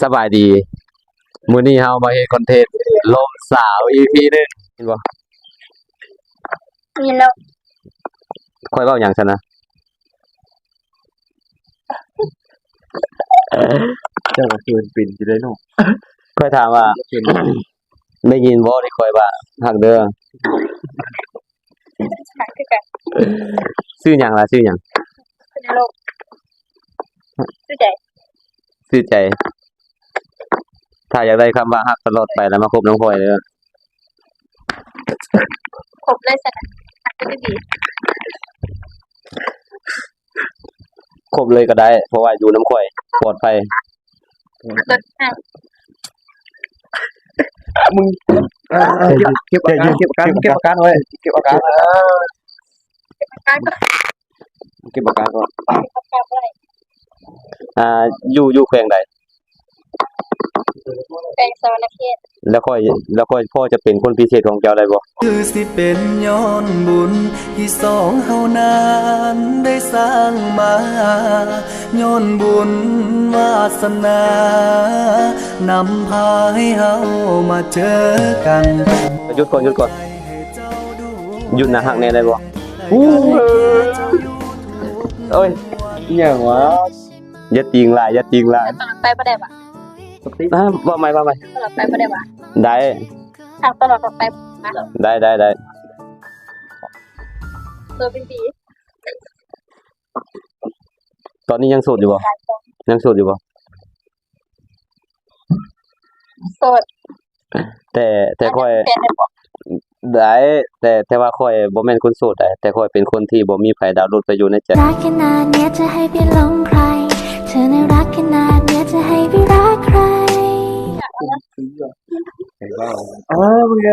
ສະບາຍດີ ມື້ນີ້ເຮົາມາເຮັດຄອນເທັນລົມສາວ ອີພີໜຶ່ງ ເຫັນບໍ່? ເຫັນແລ້ວ. ຂ້ອຍເວົ້າຫຍັງຊັ້ນນະ? ເຈົ້າກໍເກີນເປັນຢູ່ເດ້ເນາະ. ຂ້ອຍຖາມວ່າ ເປັນ ໄດ້ຍິນບໍ່ທີ່ຂ້ອຍວ່າຮັກເດີ? ຊື່ຫຍັງລະ? ຊື່ຫຍັງ? ຊື່ໃຈ. ຊື່ໃຈ. ຖ້າຢາກໄດ້ຄຳວ່າຮັກຕະຫຼອດໄປລະມາຄົບນຳຂ້ອຍເດີ. ຄົບເລີຍຊັ້ນນະ ຮັກກັນດີ. ຄົບເລີຍກໍໄດ້ ເພາະວ່າຢູ່ນຳຂ້ອຍປອດໄພ. ມຶງ ເກັບ ເກັບອາການ ເກັບອາການ ເກັບອາການໄວ້ ເກັບອາການ ເກັບອາການກ່ອນ ເກັບອາການກ່ອນ. ອ່າ ຢູ່ ຢູ່ແຂວງໃດ? ແຂວງສະຫວັນນະເຂດ. ແລ້ວຂ້ອຍ ແລ້ວຂ້ອຍພໍຈະເປັນຄົນພິເສດຂອງເຈົ້າໄດ້ບໍ່? ຄືຊິເປັນຍ້ອນບຸນທີ່ສອງເຮົານັ້ນໄດ້ສ້າງມາ ຍ້ອນບຸນວາສະໜານຳພາໃຫ້ເຮົາມາເຈີກັນ. ຢຸດກ່ອນ ຢຸດກ່ອນ ຢຸດໜ້າຮັກແດ່ໄດ້ບໍ່? ໂອ້ຍ ອີ່ຫຍັງວະ? ຢ່າຕີງຫຼາຍ ຢ່າຕີງຫຼາຍ. ຕະຫຼອດໄປບໍ່ໄດ້ຫວາ? ອ່າ ເວົ້າໃໝ່ ເວົ້າໃໝ່. ຕະຫຼອດໄປບໍ່ໄດ້ຫວາ? ໄດ້. ຫາກຕະຫຼອດໄປ. ໄດ້ ໄດ້ ໄດ້. ໂສດເປັນປີ. ຕອນນີ້ຍັງໂສດຢູ່ບໍ່? ຍັງໂສດຢູ່ບໍ່? ໂສດ. ແຕ່ ແຕ່ຂ້ອຍ ໄດ້ ແຕ່ ແຕ່ວ່າຂ້ອຍບໍ່ແມ່ນຄົນໂສດໃດ ແຕ່ຂ້ອຍເປັນຄົນທີ່ບໍ່ມີໃຜດາວໂຫຼດໄປຢູ່ໃນໃຈ. รักขนาดเนี้ยจะให้ไปหลงใคร เธอน่ารักขนาดเนี้ยจะให้ไปรักใคร. ເອີ ມຶງເອີ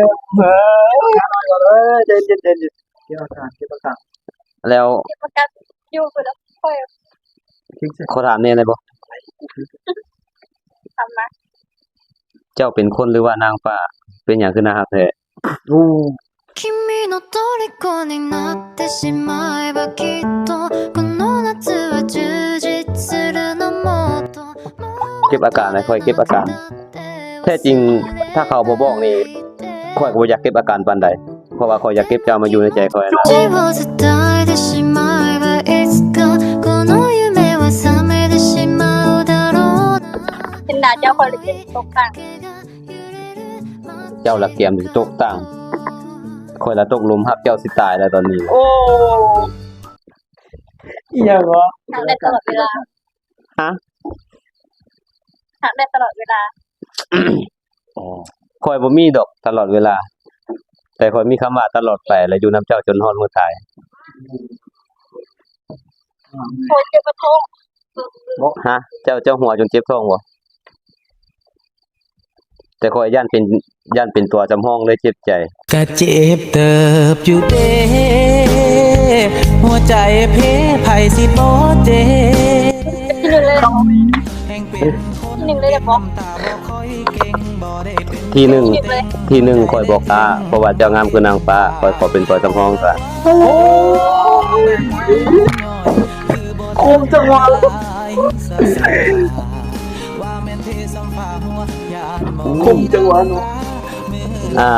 ເອີ ໃຈເຢັນ ໃຈເຢັນ ເກັບອາການ ເກັບອາການ. ແລ້ວ ເກັບອາການຢູ່ພຸ້ນລະ ຂ້ອຍ ຂໍຖາມແດ່ໄດ້ບໍ່? ຖາມມາ. ເຈົ້າເປັນຄົນ ຫຼືວ່ານາງຟ້າ? ເປັນຫຍັງຄືໜ້າຮັກແທ້? ໂອ້ 君の虜になってしまえばきっとこの夏は充実するのもっと ເກັບອາການ ໃຫ້ຂ້ອຍເກັບອາການ. ແທ້ຈິງ ຖ້າເຂົາບໍ່ບອກນີ້ ຂ້ອຍກໍບໍ່ຢາກເກັບອາການປານໃດ ເພາະວ່າຂ້ອຍຢາກເກັບເຈົ້າມາຢູ່ໃນໃຈຂ້ອຍນະ. ເຫັນໜ້າເຈົ້າຂ້ອຍລະເກຍມຊິຕົກຕ່າງ. ເຈົ້າລະກຽມຊິຕົກຕ່າງ. ຂ້ອຍລະຕົກຫຼຸມຮັກເຈົ້າຊິຕາຍແລ້ວຕອນນີ້. ໂອ້ ອີ່ຫຍັງວະ? ຮັກໄດ້ຕະຫຼອດເວລາ. ຮະ? ຮັກໄດ້ຕະຫຼອດເວລາ. ຂ້ອຍບໍ່ມີດອກຕະຫຼອດເວລາ ແຕ່ຂ້ອຍມີຄຳວ່າຕະຫຼອດໄປ ແລະ ຢູ່ນຳເຈົ້າຈົນຮອດມື້ຕາຍ. ໂອ້ຍ ເຈັບປະທ້ອງ. ຮະ? ເຈົ້າ ເຈົ້າຫົວຈົນເຈັບທ້ອງບໍ່? ແຕ່ຂ້ອຍຢ້ານເປັນ ຢ້ານເປັນຕົວຈຳຮອງເລີຍເຈັບໃຈ. ກະເຈັບເຕີບຢູ່ເດ້ ຫົວໃຈເພ ໃຜຊິບໍ່ເຈັບ. ທີໜຶ່ງເລີຍ ທີໜຶ່ງເລີຍໄດ້ບໍ່? ທີໜຶ່ງ ທີໜຶ່ງຂ້ອຍບໍ່ກ້າ ເພາະວ່າເຈົ້າງາມຄືນາງຟ້າ ຂ້ອຍຂໍເປັນຕົວສຳຮອງຊະ. ໂອ້ຍ ຄົມຈັງຫວະ ຄົມຈັງຫວະເນາະ. ອ່າ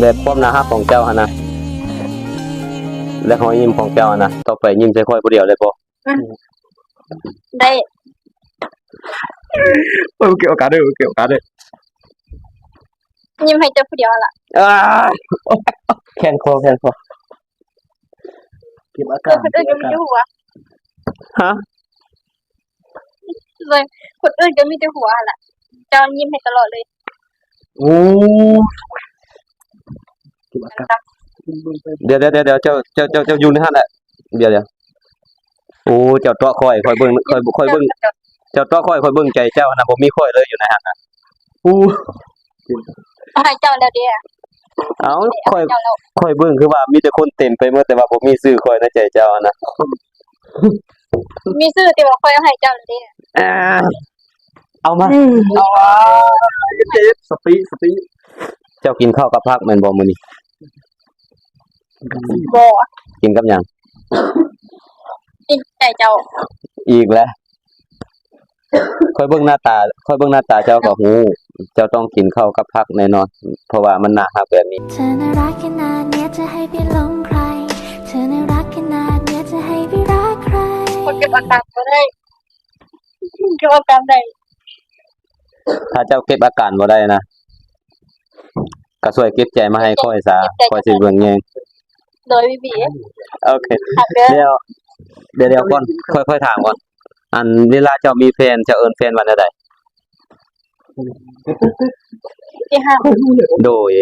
ແບບຄວາມໜ້າຮັກຂອງເຈົ້າຫັ້ນນະ ແລະ ຮອຍຍິ້ມຂອງເຈົ້າຫັ້ນນະ ຕໍ່ໄປຍິ້ມໃສ່ຂ້ອຍຜູ້ດຽວໄດ້ບໍ່? ໄດ້. ເອີ ເກັບອາການເດີ ເກັບອາການເດີ. ຍິ້ມໃຫ້ເຈົ້າຜູ້ດຽວຫັ້ນລະ. ອ້າ ແຂນຄໍ ແຂນຄໍ. ເກັບອາການ ຄົນອື່ນກໍມີແຕ່ຫົວ. ຮະ? ຄົນອື່ນກໍມີແຕ່ຫົວຫັ້ນລະ ເຈົ້າຍິ້ມໃຫ້ຕະຫຼອດເລີຍ. ໂອ້ ເກັບອາການ. ດຽວໆໆ ເຈົ້າ ເຈົ້າ ເຈົ້າ ເຈົ້າຢູ່ໃນຫັ້ນແຫຼະ. ດຽວໆ. ໂອ້ ເຈົ້າຕົວະຂ້ອຍ ຂ້ອຍເບິ່ງ ຂ້ອຍ ຂ້ອຍເບິ່ງ ເຈົ້າຕົວະຂ້ອຍ ຂ້ອຍເບິ່ງໃຈເຈົ້າຫັ້ນນະ ບໍ່ມີຂ້ອຍເລີຍຢູ່ໃນຫັ້ນນະ. ໂອ້ ເອົາໃຫ້ເຈົ້າແລ້ວເດ້. ເອົ້າ ຂ້ອຍ ຂ້ອຍເບິ່ງຄືວ່າມີແຕ່ຄົນເຕັມໄປໝົດ ແຕ່ວ່າບໍ່ມີຊື່ຂ້ອຍໃນໃຈເຈົ້າຫັ້ນນະ. ມີຊື່ທີ່ວ່າຂ້ອຍເອົາໃຫ້ເຈົ້າເດ້. ເອົາມາ ເອົາມາ. ສະຕິ ສະຕິ. ເຈົ້າກິນເຂົ້າກັບຜັກແມ່ນບໍ່ມື້ນີ້? ບໍ່. ກິນກັບຫຍັງ? ກິນໃຈເຈົ້າ. ອີກແລ້ວ. ຂ້ອຍເບິ່ງໜ້າຕາ ຂ້ອຍເບິ່ງໜ້າຕາເຈົ້າກໍຮູ້ ເຈົ້າຕ້ອງກິນເຂົ້າກັບຜັກແນ່ນອນ ເພາະວ່າມັນໜ້າຮັກແບບນີ້. ເທື່ອໜ້າຮັກຂະໜາດເນຍຈະໃຫ້ໄປຫຼົງໃຄ ເທື່ອໜ້າຮັກຂະໜາດເນຍຈະໃຫ້ໄປຮັກໃຄ. ຂ້ອຍເກັບອາການບໍ່ໄດ້ ເກັບອາການໄດ້ ຖ້າເຈົ້າເກັບອາການບໍ່ໄດ້ນະ ກໍຊ່ວຍເກັບໃຈມາໃຫ້ຂ້ອຍຊະ ຂ້ອຍຊິເບິ່ງແຍງ. ໂດຍ ບີບີ ໂອເຄ ດຽວ ດຽວກ່ອນ ຂ້ອຍ ຂ້ອຍຖາມກ່ອນ ອັນເວລາເຈົ້າມີແຟນ ເຈົ້າເອີ້ນແຟນວ່າແນວໃດ? ໂດຍ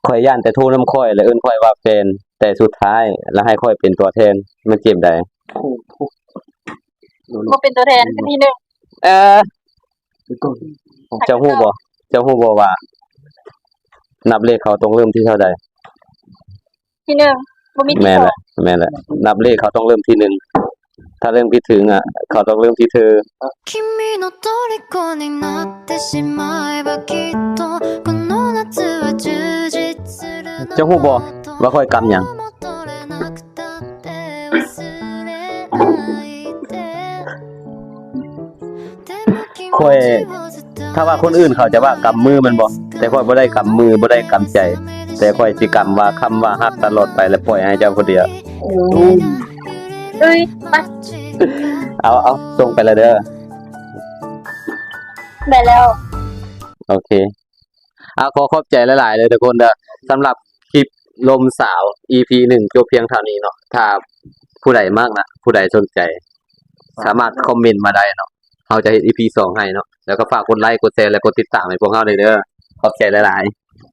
ຂ້ອຍຢ້ານແຕ່ໂທນຳຂ້ອຍ ແລ້ວເອີ້ນຂ້ອຍວ່າແຟນ ແຕ່ສຸດທ້າຍລະໃຫ້ຂ້ອຍເປັນຕົວແທນ ມັນເຈັບໃດ? ບໍ່ເປັນຕົວແທນ ທີໜຶ່ງ ເອີ ເຈົ້າຮູ້ບໍ່ ເຈົ້າຮູ້ບໍ່ວ່າ ນັບເລກເຂົາຕ້ອງເລີ່ມທີ່ເທົ່າໃດ? ທີໜຶ່ງ ບໍ່ມີທີສອງ ແມ່ນແຫຼະ ແມ່ນແຫຼະ ນັບເລກເຂົາຕ້ອງເລີ່ມທີ່ໜຶ່ງ ຖ້າເລີ່ມຄິດເຖິງອະ ເຂົາຕ້ອງເລີ່ມທີ່ເທີ. ເຈົ້າຮູ້ບໍ່ວ່າຂ້ອຍກຳຫຍັງ? ຂ້ອຍ ຖ້າວ່າຄົນອື່ນເຂົາຈະວ່າກຳມືແມ່ນບໍ່? ແຕ່ຂ້ອຍບໍ່ໄດ້ກຳມື ບໍ່ໄດ້ກຳໃຈ ແຕ່ຂ້ອຍຊິກຳວ່າຄຳວ່າຮັກຕະຫຼອດໄປ ແລະ ປ່ອຍໃຫ້ເຈົ້າຜູ້ດຽວ. ເອີຍ ມາ ເອົາ ເອົາ ສົ່ງໄປແລ້ວເດີ. ໄດ້ແລ້ວ ໂອເຄ. ອາ ຂໍຂອບໃຈຫຼາຍໆເດີທຸກຄົນເດີ ສຳລັບຄລິບລົມສາວ ອີພີໜຶ່ງ ຈົບພຽງເທົ່ານີ້ເນາະ. ຖ້າຜູ້ໃດມັກນະ ຜູ້ໃດສົນໃຈ ສາມາດຄອມເມັນມາໄດ້ເນາະ ເຮົາຈະເຮັດ ອີພີສອງ ໃຫ້ເນາະ. ແລ້ວກໍຝາກກົດໄລ ກົດແຊ ແລະ ກົດຕິດຕາມໃຫ້ພວກເຮົາໄດ້ເດີ. ຂອບໃຈຫຼາຍໆ.